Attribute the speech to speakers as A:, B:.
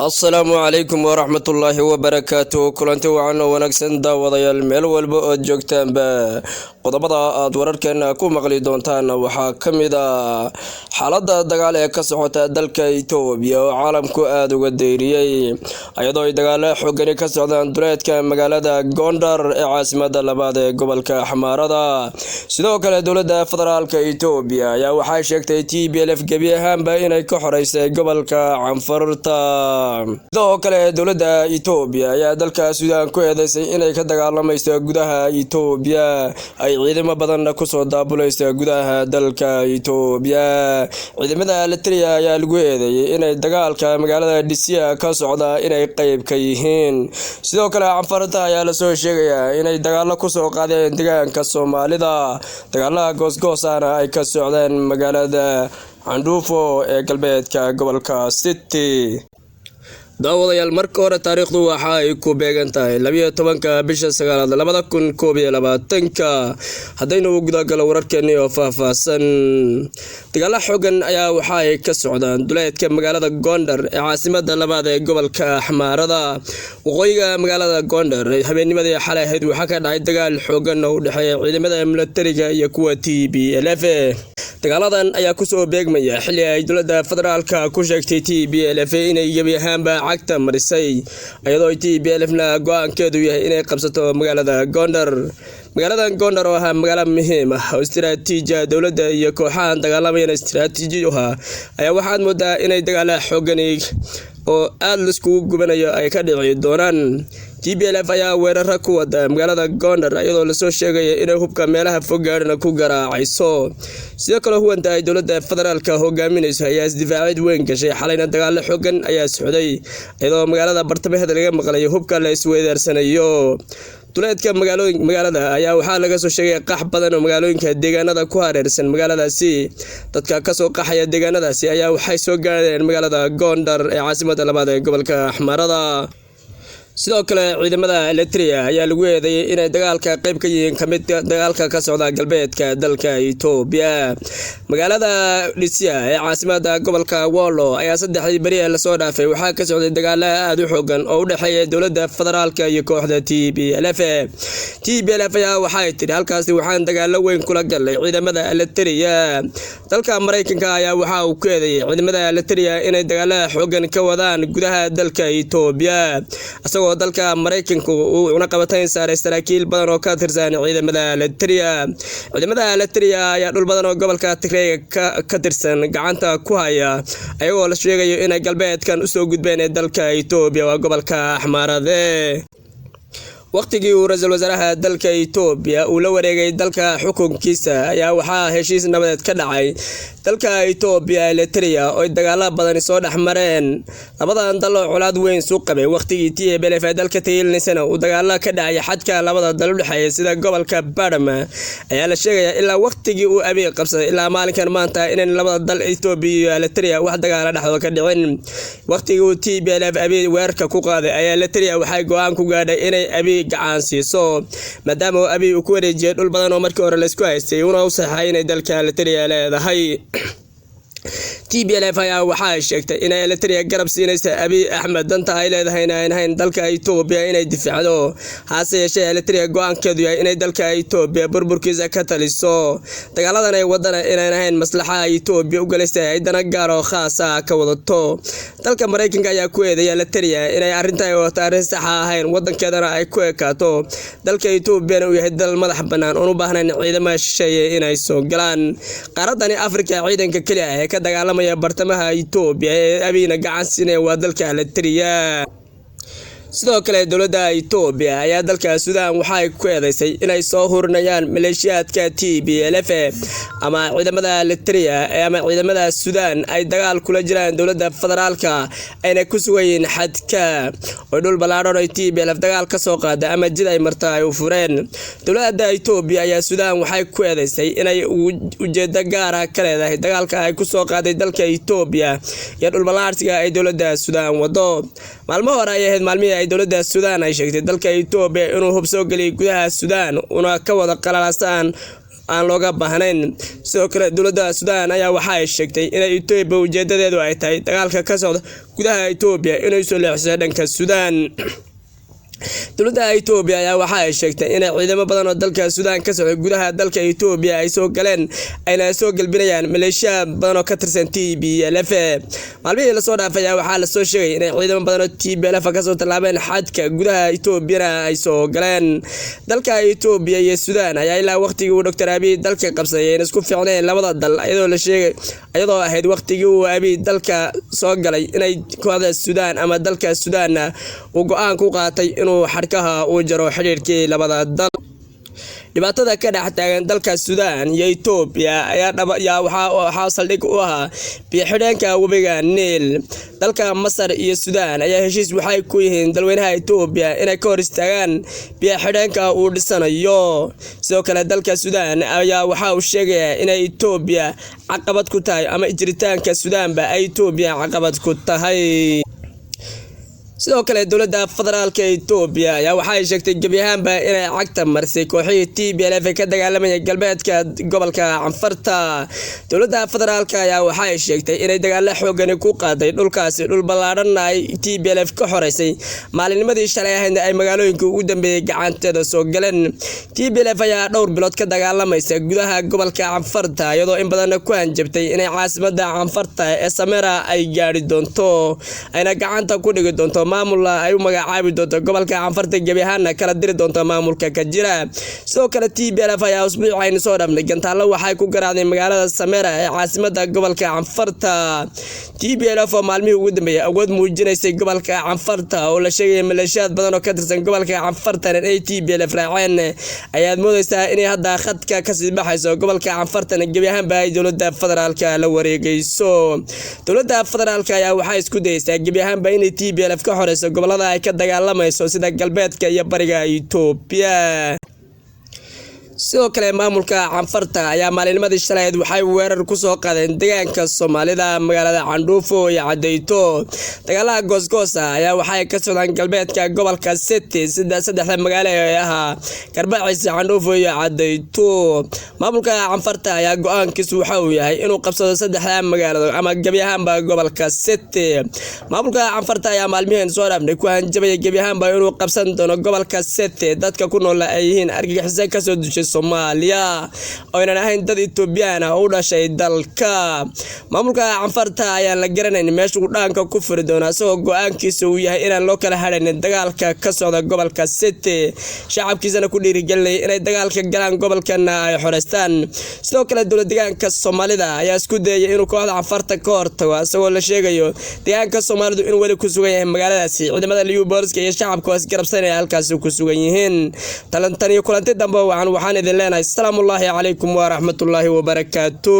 A: Asalaamu calaykum waraxmatullaahi wabarakaatu. Kulanti wacan oo wanaagsan, daawadayaal, meel walba ood joogtaanba. Qodobada aad wararkeena ku maqli doontaan waxaa ka mid a xaalada dagaal ee ka socota dalka Itoobiya oo caalamku aada uga dayriyey, iyadoo ay dagaalo xoogani ka socdaan duleedka magaalada Gondar ee caasimada labaad ee gobolka Xamaarada. Sidoo kale, dowladda federaalka Itoobiya ayaa waxay sheegtay TPLF gebi ahaanba inay ka xoreysay gobolka Canfarta. Sidoo kale, dowladda Itoobiya ayaa dalka Suudaan ku eedeysay inay ka dagaalamayso gudaha Itoobiya, ay ciidamo badanna kusoo daabuleysa gudaha dalka Itoobiya. Ciidamada Eritrea ayaa lagu eedeeyey inay dagaalka magaalada Dhisiya ka socda inay qeyb ka yihiin. Sidoo kale, Canfarta ayaa lasoo sheegayaa inay dagaalo kusoo qaadeen deegaanka Soomaalida, dagaalaha goosgoosana ay ka socdeen magaalada Candhuufo ee galbeedka gobolka City. Daawadayaal, marka hore taariikhdu waxa ay ku beegan tahay 12-ka bisha sagaalaad 2021-ka. Haddaynu gudagalo wararkeenii oo faahfaahsan, dagaalo xoogan ayaa waxa ay ka socdaan duleedka magaalada Gondar ee caasimada labaad ee gobolka Axmaarada. Waqooyiga magaalada Gondar habeennimadii xalay ahayd waxaa ka dhacay dagaal xoogan oo u dhexeeya ciidamada milatariga iyo kuwa TPLF. Dagaaladan ayaa kusoo beegmaya xilli ay dowladda federaalka ku sheegtay TPLF inay gebi ahaanba cagta marisay, iyadoo TPLF na go-aankeedu yahay inay qabsato magaalada Gondar. Magaalada Gondar oo ahaa magaalo muhiim ah oo istiraatiiji dowladda iyo kooxahan dagaalamayana istiraatiiji u ahaa ayaa waxaad moodaa inay dagaala xoogani oo aada laiskugu gubanayo ay ka dhici doonaan. TPLF ayaa weerara ku wada magaalada Gondar, iyadoo lasoo sheegaya inay hubka meelaha fog gaadhana ku garaacayso. Sidoo kale, huwanta ay dowladda federaalka hogaaminayso ayaa isdifaacid weyn gashay. Xalayna dagaalo xoogan ayaa socday, iyadoo magaalada bartamaheeda laga maqlayo hubka la isweydaarsanayo. Duleedka magaalada ayaa waxaa laga soo sheegay qax badan oo magaalooyinka deegaanada ku hareersan magaaladaasi. Dadka kasoo qaxaya deegaanadaasi ayaa waxay soo gaadheen magaalada Gondar ee caasimada labaad ee gobolka Axmaarada. Sidoo kale, ciidamada Eritrea ayaa lagu eedeeyay inay dagaalka qayb ka yihiin kamid dagaalka ka socda galbeedka dalka Itoobiya. Magaalada Dhisiya ee caasimada gobolka Wollo ayaa saddexdii beri ee lasoo dhaafay waxaa ka socday dagaalo aada u xoogan oo u dhexeeya dowladda federaalka iyo kooxda TPLF. TPLF ayaa waxay tidhi, "Halkaasi waxaan dagaalo weyn kula galnay ciidamada Eritrea." Dalka Maraykanka ayaa waxa uu ku eedeeyay ciidamada Eritrea inay dagaalada xoogan ka wadaan gudaha dalka Itoobiya, isagoo dalka Maraykanku uu cunaqabatayn saaray saraakiil badan oo ka tirsan ciidamada Eritrea. Ciidamada Eritrea ayaa dhul badan oo gobolka Tigreega ka tirsan gacanta ku haya, ayagoo la sheegayo inay galbeedkan usoo gudbeen ee dalka Itoobiya, waa gobolka Axmaarade. Waqtigii uu ra-iisul wasaaraha dalka Itoobiya uu la wareegay dalka xukunkiisa ayaa waxaa heshiis nabadeed ka dhacay dalka Itoobiya Eritrea oo ay dagaalo badani soo dhex mareen. Labadan dal oo colaad weyn suu qabay waqtigii TPLF ee dalka tayelinaysana uu dagaalo ka dhacay xadka labada dal u dhexeeya, sida gobolka Badhama, ayaa la sheegayaa ilaa waqtigii uu Abiy qabsaday ilaa maalinkan maanta inayn labada dal Itoobiya iyo Eritrea wax dagaala dhexdooda ka dhicin. Waqtigii uu TPLF Abiy weerarka ku qaaday ayaa Eritrea waxay go-aan ku gaadhay inay Abiy gacan siiso, maadaama uu Abiy uu ku wareejiyay dhul badan oo markii hore laisku haystay, una u saxay inay dalka Eritrea leedahay. TPLF ayaa waxa ay sheegtay inay Eritrea garab siinaysa Abiy Axmed, danta ay leedahayna ayn hayn dalka Itoobiya inay difaacdo, hase yeeshee Eritrea go-aankeedu yahay inay dalka Itoobiya burburkiisa ka taliso, dagaaladan ay wadana inayn ahayn maslaxa Itoobiya u galaystay, ay dana gaar oo khaas ah ka wadato. Dalka Maraykanka ayaa ku eedeeya Eritrea inay arrintan ay wadato arrin saxa ahayn, wadankeedana ay ku ekaato, dalka Itoobiyana uu yahay dal madax bannaan oon u baahnayn ciidamada shisheeye inay soo galaan qaaradani Afrika. Ciidanka keliya ee ka dagaalamaya bartamaha Itoobiya ee Abiyna gacan siinaya waa dalka Eritrea. Sidoo kale, dowladda Itoobiya ayaa dalka Suudaan waxa ay ku eedeysay inay soo hurinayaan maleeshiyaadka TPLF ama ciidamada Eritrea ama ciidamada Suudaan ay dagaal kula jiraan dowladda federaalka, ayna ku sugan yihiin xadka oo dhul ballaadhan oo TPLF dagaal ka soo qaada ama jid ay marta ay u fureen. Dowladda Itoobiya ayaa Suudaan waxay ku eedeysay inay ujeedo gaar ah ka leedahay dagaalka ay ku soo qaaday dalka Itoobiya iyo dhul ballaadhsiga ay dowladda Suudaan wado. Maalmo hore ay ahayd maalmihii ay dowladda Suudaan ay sheegtay dalka Itoobiya inuu hub soo geliyay gudaha Suudaan, una ka wada qalalasaan aan looga baahnayn. Sidoo kale dowladda Suudaan ayaa waxa ay sheegtay inay Itoobiya ujeedadeedu ay tahay dagaalka ka socda gudaha Itoobiya inay soo leexiso dhanka Suudaan. Dowladda Itoobiya ayaa waxa ay sheegtay inay ciidamo badan oo dalka Suudaan ka socday gudaha dalka Itoobiya ay soo galeen, ayna soo galbinayaan maleeshiya badan oo ka tirsan TPLF. Maalmihii lasoo dhaafay ayaa waxaa lasoo sheegay inay ciidamo badan oo TPLF kasoo tallaabeen xadka gudaha Itoobiyana ay soo galeen. Dalka Itoobiya iyo Suudaan ayaa ilaa waqtigii uu Dr. Abiy dalka qabsaday ayna isku fiicneen labada dal, iyadoo la sheegay iyadoo ahayd waqtigii uu Abiy dalka soo galay inay kooxda Suudaan ama dalka Suudaan uu go'aan ku qaatay inuu xadhkaha uu jaro xidhiidhkii labada dal. Dhibaatada ka dhex taagan dalka Suudaan iyo Itoobiya ayaa waxaa saldhig u ahaa biyo-xidheenka webiga Niil. Dalka Masar iyo Suudaan ayaa heshiis waxay ku yihiin dalweynaha Itoobiya inay ka hor istaagaan biyo-xidheenka uu dhisanayo. Sidoo kale dalka Suudaan ayaa waxa uu sheegayaa inay Itoobiya caqabad ku tahay, ama jiritaanka Suudaanba ay Itoobiya caqabad ku tahay. Sidoo kale dowladda federaalka Itoobiya ayaa waxay sheegtay gebi ahaanba inay cagta marisay kooxihii TPLF ka dagaalamayay galbeedka gobolka Canfarta. Dowladda federaalka ayaa waxay sheegtay inay dagaalo xoogani ku qaaday dhulkaasi, dhul ballaadhanna ay TPLF ka xoreysay, maalinimadii shalay ahaydna ay magaalooyinka ugu dambeeyay gacanteeda soo galeen. TPLF ayaa dhowr bilood ka dagaalamaysa gudaha gobolka Canfarta, iyadoo in badanna ku hanjabtay inay caasimada Canfarta ee Samera ay gaadhi doonto, ayna gacanta ku dhigi doonto, maamul ay u magacaabi doonto gobolka Canfarta, gebi ahaana kala diri doonto maamulka ka jira. Sidoo kale TPLF ayaa usbuuci aynu soo dhabnay gantaallo waxay ku garaacday magaalada Samera ee caasimada gobolka Canfarta. TPLF oo maalmihii ugu dambeeyay awood muujinaysay gobolka Canfarta, oo la sheegaya maleeshiyaad badan oo ka tirsan gobolka Canfartan ay TPLF raaceen, ayaad moodaysaa inay hadda khadka kasii baxayso, gobolka Canfartan gebi ahaanba ay dowladda federaalka la wareegayso. Dowladda federaalka ayaa waxay isku dayeysaa gebi ahaanba inay TPLF ka xoreyso gobolada ay ka dagaalamayso, sida galbeedka iyo bariga Itoobiya. Sidoo kale maamulka Canfarta ayaa maalinimadii shalayd waxay weerar kusoo qaadeen deegaanka Soomaalida, magaalada Candhuufo iyo Cadeyto. Dagaalaha goosgoosa ayaa waxay ka socdaan galbeedka gobolka City, sida saddexda magaalo ee ahaa Garbaciise, Candhuufo iyo Cadeyto. Maamulka Canfarta ayaa go'aankiisu waxa uu yahay inuu qabsado saddexda magaalado ama gebi ahaanba gobolka City. Maamulka Canfarta ayaa maalmiheen soo dhaafnay ku hanjabaya gebi ahaanba inuu qabsan doono gobolka City, dadka ku nool ay yihiin argagixiso kasoo dushay Soomaaliya oo aynan ahayn dad Itoobiyaan ah oo u dhashay dalka. Maamulka Canfarta ayaan la garanayn meesha uu dhaanka ku furi doono, isagoo go'aankiisa uu yahay inaan loo kala hadhaynin dagaalka ka socda gobolka City, shacabkiisana ku dhiirigelinaya inay dagaalka galaan, gobolkana ay xoreystaan. Sidoo kale dowlad deegaanka Soomaalida ayaa isku dayaya inuu kooxda Canfarta ka hortago, isagoo la sheegayo deegaanka Soomaalidu inuu weli ku sugan yahay magaaladaasi. Ciidamada Liyu Booliska iyo shacabka oo isgarabsanaya halkaasi ku sugan yihiin. Talantan iyo kulanti dambe waxaan idin leenahay asalaamullaahi calaykum waraxmatullaahi wabarakaatu.